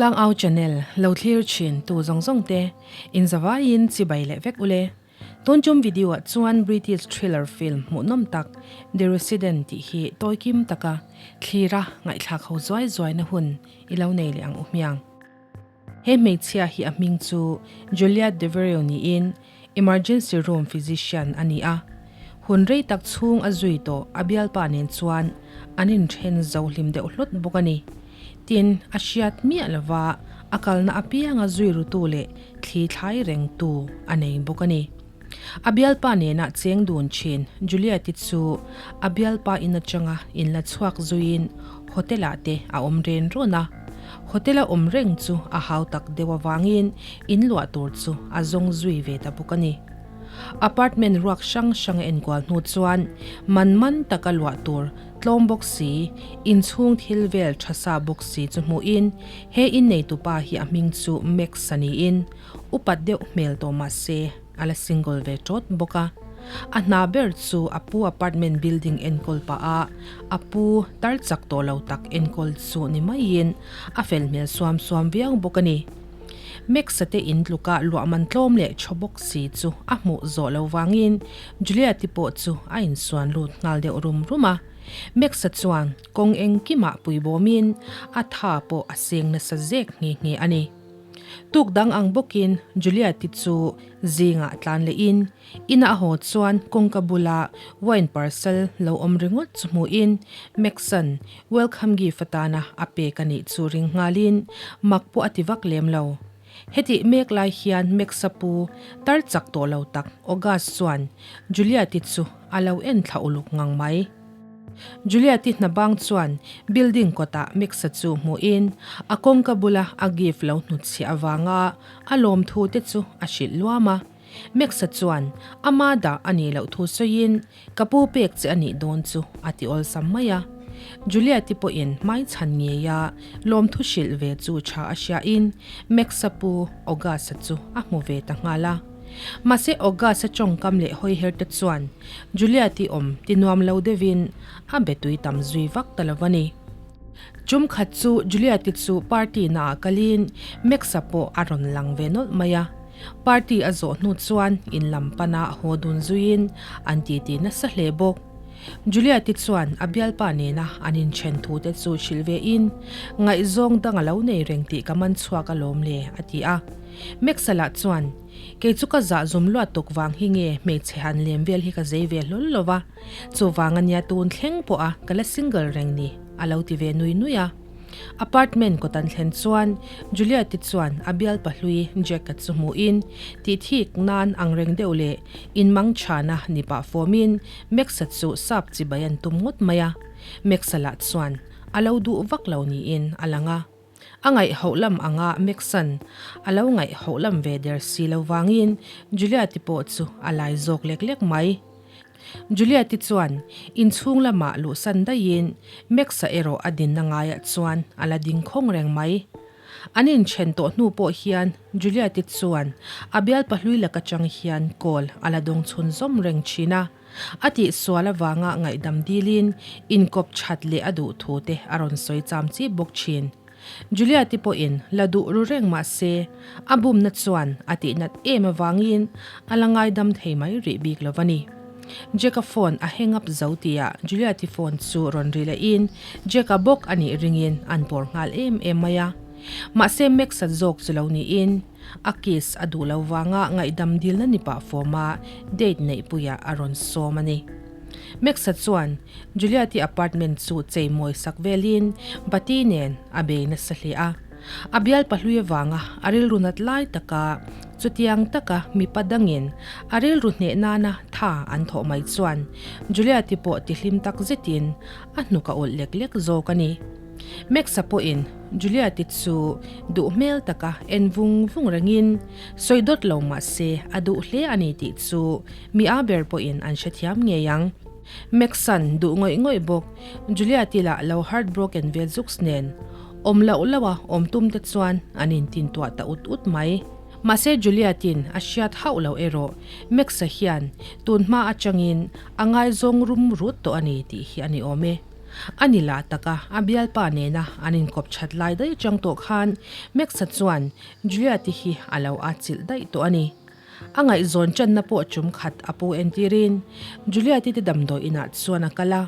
Tlangau channel lo thlir thin tu zawng zawng te in zavaiin chibai leh vek ule. Tun tum video ah chuan British thriller film hmuhnawm tak The Resident tih hi tawikim taka thlira ngaihthlak ho zuai zuai na hun i lo nei leh ang u hmiang. He hmeichhia hi a hming chu Juliette Devereux niin emergency room physician a ni a. Hun rei tak chhung a zui tawh a bialpa nen chuan an inthen zo hlim deuh hlawt bawk a ni. Tin, a hriat miah lova a kalna apianga zui rutu leh thli thlai rengtu a nei bawk a ni. A bialpa nena cheng dun thin Juliet-i chu a bialpa in atanga inla chhuak zuiin hotel-ah te a awm ren rawn a. Hotel-a awm reng chu a hau tak deuh avangin in luah tur chu a zawng zui ve ta bawk a ni. Apartment ruak hrang hrang a enkual hnu chuan man man taka luah tur tlawm bawk si, inchhung thil vel tha sa bawk si chu hmuhin he inneitupa hi a hming chu Max a niin upat deuh hmel tawh mah se a la single ve tawt bawk a. A hna ber chu a pu apartment building enkawl pah a, a pu tar chak tawh lo tak enkawl chu ni maiin a fel hmel suam suam viau bawk a ni. Max-a te in tluka luah man tlawm leh thaw bawk si chu a hmuh zawh lo vangin Juliet-i pawh chu a insuan lut nghal deuh rum rum a. Max-a chuan kawng engkimah puibawmin a tha pawh a seng nasa zek nghe nghe a ni. Tuk dang ang bawkin Juliet-i chu zingah tlan lehin ina a haw chuan kawngka bula wine parcel lo awm ringawt chu hmuhin Max-a'n welcome gift atana a pek a nih chu ring nghalin mak pawh a ti vak lem lo. Hetih mek lai hian Max-a pu tar chak tawh lo tak August chuan Juliet-i chu a lo en thla uluk ngang mai. Juliet-i hna bang chuan building kawtah Max-a chu hmuhin a kawngka bula a gift lo hnutchhiah avanga a lawmthu te chu a hrilh luam a. Max-a chuan ama dah a nih loh thu sawiin ka pu pek che a nih dawn chu a ti awlsam mai a. Juliet-i pawhin hmaichhan ngeia lawmthu hrilh ve chu tha a hriain Max-a pu August-a chu a hmu ve ta nghal a. Mahse August-a tawngkam leh hawiher te chuan Juliet-i awm ti nuam lo deuhin a be tui tam zui vak ta lo a ni. Tum khat chu Juliet-i chu party naah kalin Max-a pawh a rawn lang ve nawlh mai a. Party a zawh hnu chuan in lam pana haw dun zuiin an titi nasa hle bawk. Juliet-i chuan a bialpa nena an inthen thu te chu hrilh vein ngaihzawng dang a lo nei reng tih ka man chhuak alawm le a ti a. Max-a lah chuan, Kei chu ka zah zum luat tuk vang hi nge hmeichhe han lem vel hi ka zei ve hlawl lo va, chuvang ania tun thleng pawh a ka la single reng ni, a lo ti ve nui nui a. Apartment kawt an thlen chuan Juliet-i chuan a bial pahlui Jack-a chu hmuhin tih thik nan ang reng deuh leh inmang chhana ni pah fawmin Max-a chu sap chibai an tum ngawt mai a. Max-a lah chuan a lo duh vak lo niin a lang a. A ngaihhoh lam anga Max-a'n a lo ngaihhoh lam ve der si lo vangin Juliet-i pawh chu a lai zawk lek lek mai. Juliet-i chuan inchhung lamah luhsan daihin Max-a erawh a dinna ngaiah chuan a la ding khawng reng mai. An inthen tawh hnu pawh hian Juliet-i chuan a bialpa hlui lak atang hian call a la dawng chhun zawm reng thin a. A tihsual avanga ngaihdam dilin inkawp that leh a duh thu te a rawn sawi cham chi bawk thin. Juliet-i pawhin la duh ru reng mah se, a bumna chuan a tihnat em avangin a la ngaidam thei mai rih bik lo a ni. Jack-a phone a hang up zo tihah Juliet-i phone chu rawn ri lehin Jack-a bawk a nih ringin an pawr nghal em em mai a. Mahse Max-a zawk chu lo niin a kiss a duh lo vanga ngaihdam dilna ni pah fawma date neihpuiah a rawn sawm a ni. Max-a chuan Juliet-i apartment chu chei mawi sak velin Bati nen a bei nasa hle a. A bial pahlui avanga a rilru nat lai taka chutiang taka mipa dangin a rilru hneh nana tha an thawh mai chuan Juliet-i pawh tihlim tak zetin a hnuk a ulh lek lek zawk a ni. Max-a pawhin Juliet-i chu duh hmel taka en vung vung rengin sawi dawt lo mah se a duh hle a ni tih chu Mi a ber pawhin an hrethiam ngei ang. Max-a'n duh ngawih ngawih bawk. Juliet-i lah lo heartbroken ve zuks nen. Awm loh loh a awm tum te chuan an intintuah ta ut ut mai. Mahse Juliet-i'n a hriat hauh loh erawh Max-a hian tun hma atangin a ngaizawng rum rut tawh a ni tih hi a ni awm e. A ni lah taka a bialpa nena an inkawp that lai daih atang tawh khan Max-a chuan Juliet-i hi a lo atchilh daih tawh a ni. A ngaihzawn channa pawh tum khat a pu entirin Juliet-i te damdawi inah chuan a kal a,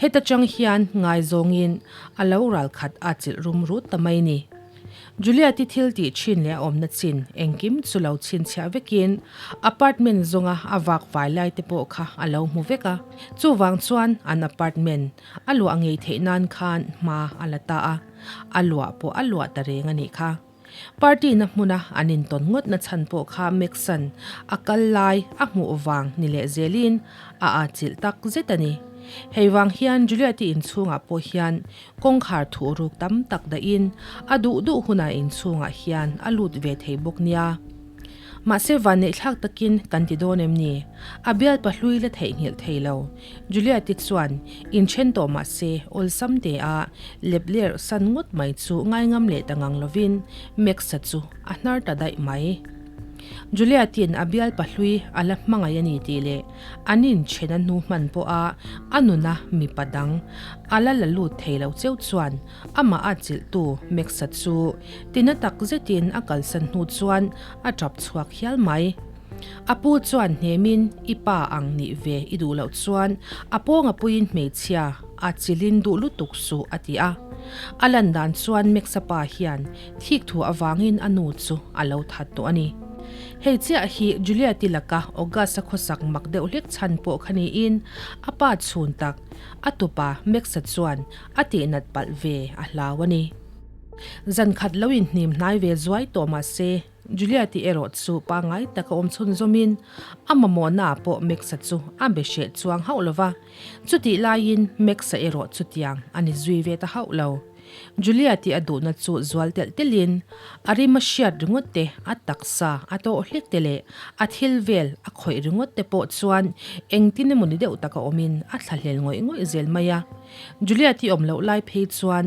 heta tang hian ngaizawngin a lo ral khat atchilh rum rut ta mai ni. Juliet-i thil tih thin leh a awmna chin engkim chu lo chhinchhiah vekin apartment zawnga a vak vai lai te pawh kha a lo hmu vek a, chuvang chuan an apartment a luah ngei theih nan khan hma a la ta a, a luah pawh a luah ta reng a nih kha. Party na hmuna an intawn ngawt na chhan pawh kha Max-a'n a kal lai a hmuh vang ni leh zelin a atchilh tak zet a ni. Hei vang hian Juliet-i inchhungah pawh hian Kawngkhar thuh ruk tam tak dahin a duh duh hunah inchhungah hian a lut ve thei bawk nia. Mahse vanneihthlak takin kan ti dawn em ni? A bialpa hlui la theihnghilh thei lo. Juliet-i chuan inthen tawh mahse awlsam te a lep lerh san ngawt mai chu ngaingam leh ta ngang lovin Max-a chu a hnar ta daih mai. Juliet-i'n a bialpa hlui a la hmangaih a ni tih leh an inthen a hnu hman pawha a nuna mipa dang a la la lut thei lo cheu chuan amah a chilhtu Max-a chu tina tak zetin a kalsan hnu chuan a tap chhuak hial mai. A pu chuan hnemin i pa ang nih ve i duh loh chuan a pawnga puiin hmeichhia a chilin duh lutuk suh a ti a. A lan dan chuan Max-a pa hian Thik thu avangin a nu chu a lo that tawh a ni. Hei chiah hi Juliet-i laka August-a khawsak mak deuh hlek chhan pawh kha niin a pa chhun tak, a tupa Max-a chuan a tihnat palh ve a hlau a ni. Zan khat lo inhnim hnai ve zuai tawh mah se, Juliet-i erawh chu pangngai taka awm chhunzawmin a mamawhnaah pawh Max-a chu a be hreh chuang hauh lo va, chutih laiin Max-a erawh chutiang a ni zui ve ta hauh lo. Julia tih a duhna chu zual telh telhin a rim a hriat ringawt te, a taksa a tawh hlek te leh a thil vel a khawih ringawt te pawh chuan engtin emaw ni deuh taka awmin a thlahlel ngawih ngawih zel mai a. Julia tih awm loh lai phei chuan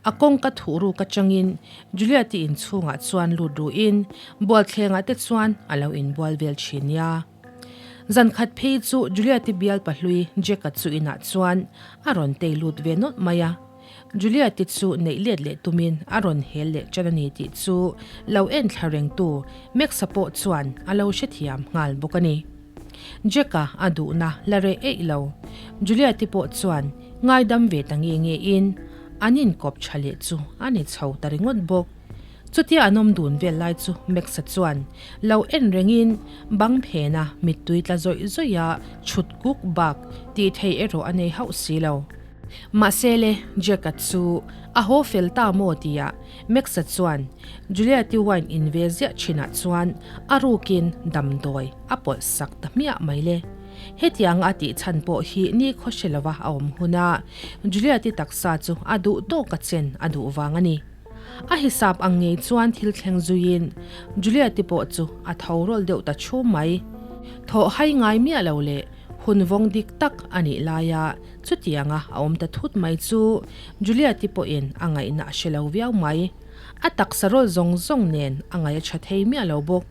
a kawngka thuh ruk atangin Julia tih inchhungah chuan lut ruhin bualthlengah te chuan a lo inbual vel thin nia. Zan khat phei chu Julia ti bial pahlui Jack-a chu inah chuan a rawn tei lut ve nawlh mai a. Juliet-i chu neih let leh tumin a rawn hel leh ṭan a ni tih chu lo en thla rengtu Max-a pawh chuan a lo hrethiam nghal bawk a ni. Jack-a a duhna la reh eih lo. Juliet-i pawh chuan ngaidam ve ta nge nge in an inkawp ṭha leh chu a ni chho ta ringawt bawk. Chutia an awm dun vel lai chu Max-a chuan lo en rengin bang phena mittui tla zawih zawih a chhut kuk bak tih thei erawh a nei hauh si lo. Mahse le, Jack-a chu a haw fel ta maw tia Max-a chuan Juliet-i wine in ve ziah thinah chuan a rukin damdawi a pawlh sak ta hmiah mai le. Hetianga a tih chhan pawh hi ni khaw hre lova a awm huna Juliet-i taksa chu a duh tawka chen a duh vang a ni. A hisap ang ngei chuan thil thleng zuiin Juliet-i pawh chu a tho rawlh deuh ta chhum mai. Thawh hai ngai miah lo leh hun vawng dik tak a nih laia Chutianga a awm ta thut mai chu Juliet-i pawhin a ngaihna a hre lo viau mai. A taksa rawl zawng zawng nen a ngaih a tha thei miah lo bawk.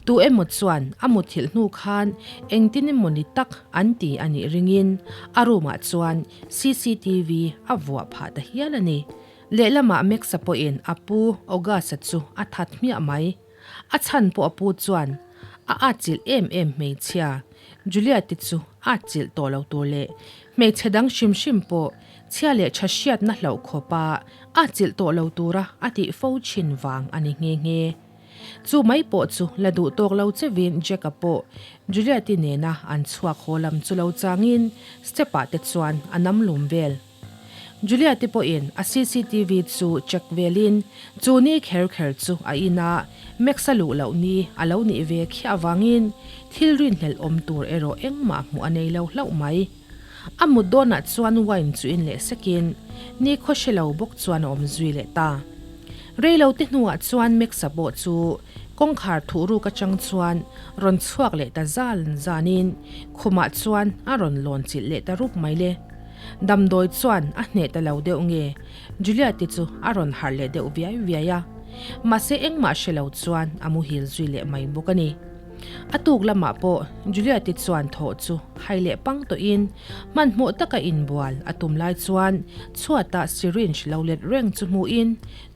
Tu emaw chuan a muthilh hnu khan engtin emaw ni tak an ti a nih ringin a room-ah chuan cctv a vuah phah ta hial a ni. Lehlamah Max-a pawhin a pu August-a chu a that hmiah mai. A chhan pawh a pu chuan a atchilh em em hmeichhia Juliet-i chu atchilh tawh lo tur leh hmeichhe dang hrim hrim pawh chhia leh tha hriatna hlauh khawpa atchilh tawh lo tura a tih fo thin vang a ni nghe nghe. Chu mai pawh chu la duh tawk lo chevin Jack-a pawh Juliet-i nena an chhuak haw lam chu lo changin step-ah te chuan a nam lum vel. Julia te pawhin a cctv chu check velin chu ni kher kher chu a ina Max-a luh loh ni a lo nih ve khiah avangin thil rinhlelh awm tur erawh engmah hmuh a nei lo hlauh mai. A mut dawnah chuan wine chu in leh sekin ni khaw hre lo bawk chuan a awm zui leh ta. Reilo te hnuah chuan Max-a pawh chu kawngkhar thuh ruk atang chuan rawn chhuak leh ta zan zanin khumah chuan a rawn lawn chilh leh ta rup mai le. Damdawi chuan a hneh ta lo deuh nge Juliet-i chu a rawn harh leh deuh viai viai a, mahse engmah hre lo chuan a muhil zui leh mai bawk a ni. A tuk lamah pawh Juliet-i chuan thawh chu hai leh pang tawhin hmanhmawh taka inbual a tum lai chuan chhuata syringe lo let reng chu hmuhin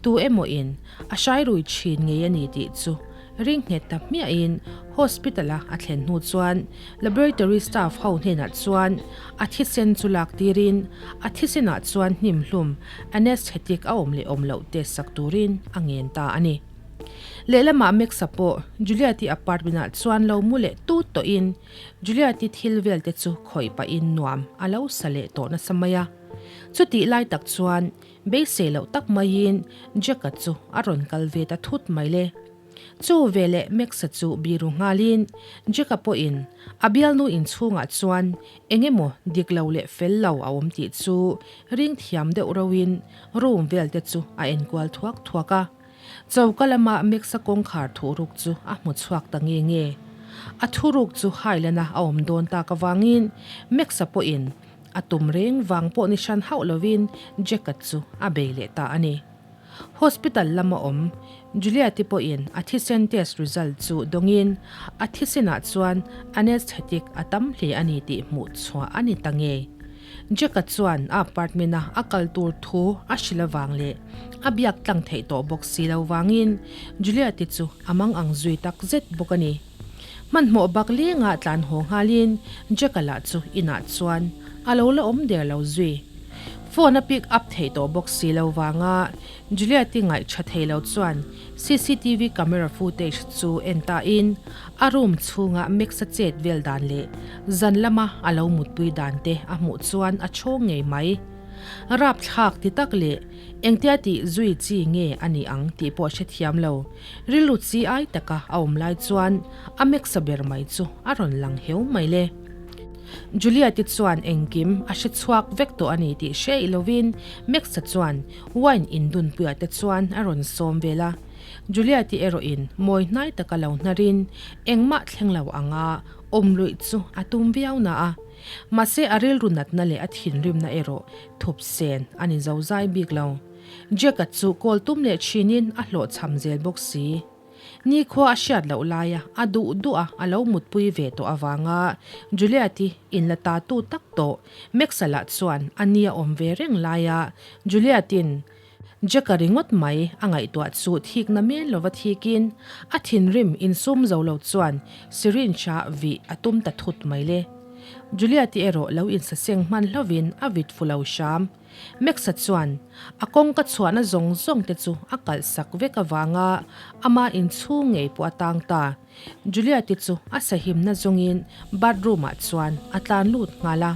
tu emaw in a hrai rui thin ngei a ni tih chu ring nghet ta hmiahin hospital-a a thlen hnu chuan laboratory staff ho hnenah chuan a thisen chu lak tirin a thisenah chuan hnimhlum anesthetic a awm leh awm loh test sak turin a ngen ta a ni. Lehlamah Max-a pawh Juliet-i apartment-ah chuan lo mu leh tut tawhin Juliet-i thil vel te chu khawih pahin nuam a lo sa leh tawh nasa mai a. Chutih lai tak chuan beisei loh tak maiin Jack-a chu a rawn kal ve ta thut mai le. Chu veleh Max-a chu biru nghalin Jack-a pawhin a bialnu inchhungah chuan eng emaw dik lo leh fel lo a awm tih chu ring thiam deuh rauhin room vel te chu a enkual thuak thuak a. Choka lama Max-a kawngkhar thuruk chu a hmu chhuak ta nge nge. A thuruk chu Highland-a a awm dawn tak avangin Max-a pawhin a tum reng vang pawh ni hran hauh lovin Jack-a chu a bei leh ta a ni. Hospital lama awm Juliet-i pawhin a thisen test result chu dawngin a thisenah chuan anesthetic a tam hle a ni tih hmuh chhuah a ni ta nge. Jack-a chuan a apartment-a a kal tur thu a hrilh avang leh a biak tlang theih tawh bawk si lo vangin Juliet-i chu a mang ang zui tak zet bawk a ni. Hmanhmawh bak lengah tlan haw nghalin Jack-a lah chu inah chuan a lo la awm der lo zui. Phone a pick up theih tawh bawk si lo vanga Juliet-i ngaih tha thei lo chuan cctv camera footage chu en ta in a room chhunga Max-a chet vel dan leh zan lama a lo mutpui dan te a hmuh chuan a chhawng ngei mai. Rapthlak ti tak leh engtia tih zui chi nge a nih ang tih pawh hrethiam lo. Rilru chi ai taka a awm lai chuan a Max-a ber mai chu a rawn lang heu mai le. Juliet-i chuan engkim a hre chhuak vek tawh a ni tih hre i lovin Max-a chuan wine indunpuiah te chuan a rawn sawm vel a. Juliet-i erawhin mawi hnai taka lo hnarin engmah thleng lo anga awm luih chu a tum viau na a. Mahse a rilru natna leh a thinrimna erawh thup sen a ni zo zai bik lo. Jack-a chu kawl tum leh thinin a hlawhchham zel bawk si. Nikhua a hriat loh laia a duh duh a a lo mutpui ve tawh avanga Juliet-i inla ta tu tak tawh Max-a lah chuan a nia awm ve reng laia Juliet-in Jack-a ringawt mai a ngaihtuah chu thikna men lova thikin a thinrim insum zo lo chuan syringe-a vih a tum ta thut mai le. Juliet-i erawh lo insaseng hman hlovin a vit fu lo hram. Max-a chuan a kawngka chhuahna zawng zawng te chu a kalh sak vek avanga ama inchhung ngei pawh a tang ta. Juliet-i chu a sahimna zawngin bathroom-ah chuan a tlan lut nghal a.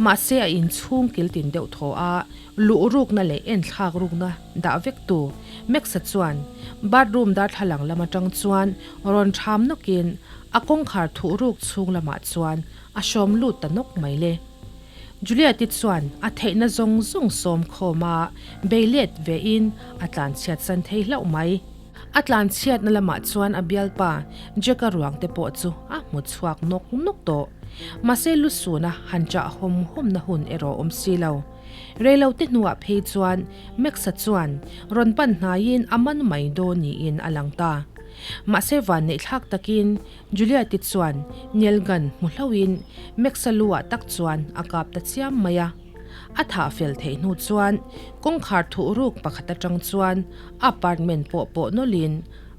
Mahse a inchhung kil tin deuh thaw a, luh rukna leh enthlak rukna dah vek tu Max-a chuan bathroom darthlalang lam atang chuan rawn ṭham nawkin a kawngkhar thuh ruk chhung lamah chuan a hrawm lut ta nawk mai le. Juliet-i chuan a theihna zawng zawng sawm khawm a, bei let vein a tlanchhiat san thei hlauh mai. A tlanchhiatna lamah chuan a bialpa Jack-a ruang te pawh chu a hmu chhuak nawk nawk tawh. Mahse lusuna han chah hawm hawmna hun erawh awm si lo. Reilote hnuah phei chuan Max-a chuan rawn pan hnaiin a man mai dawn niin a lang ta. Mahse vanneihthlak takin Juliet-i chuan nail gun hmu hlauhin Max-a lu-ah tak chuan a kap ta chiam mai a. A thah fel theih hnu chuan kawngkhar thuh ruk pakhat atang chuan a apartment pawh pawh nawlhin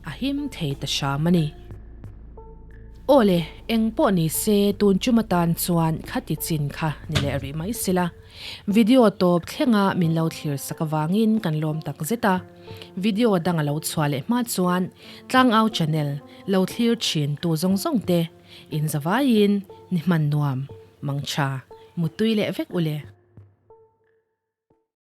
a him thei ta hram a ni. Aw le, eng pawh ni se tun chum atan chuan khati chin kha ni leh rih mai sela. Video tawp thlenga min lo thlir sak avangin kan lawm tak zet a. Video dang a lo chhuah leh hma chuan Tlangau channel lo thlir thin tu zawng zawng te in zavaiin ni hman nuam, mangtha, muttui leh vek u le.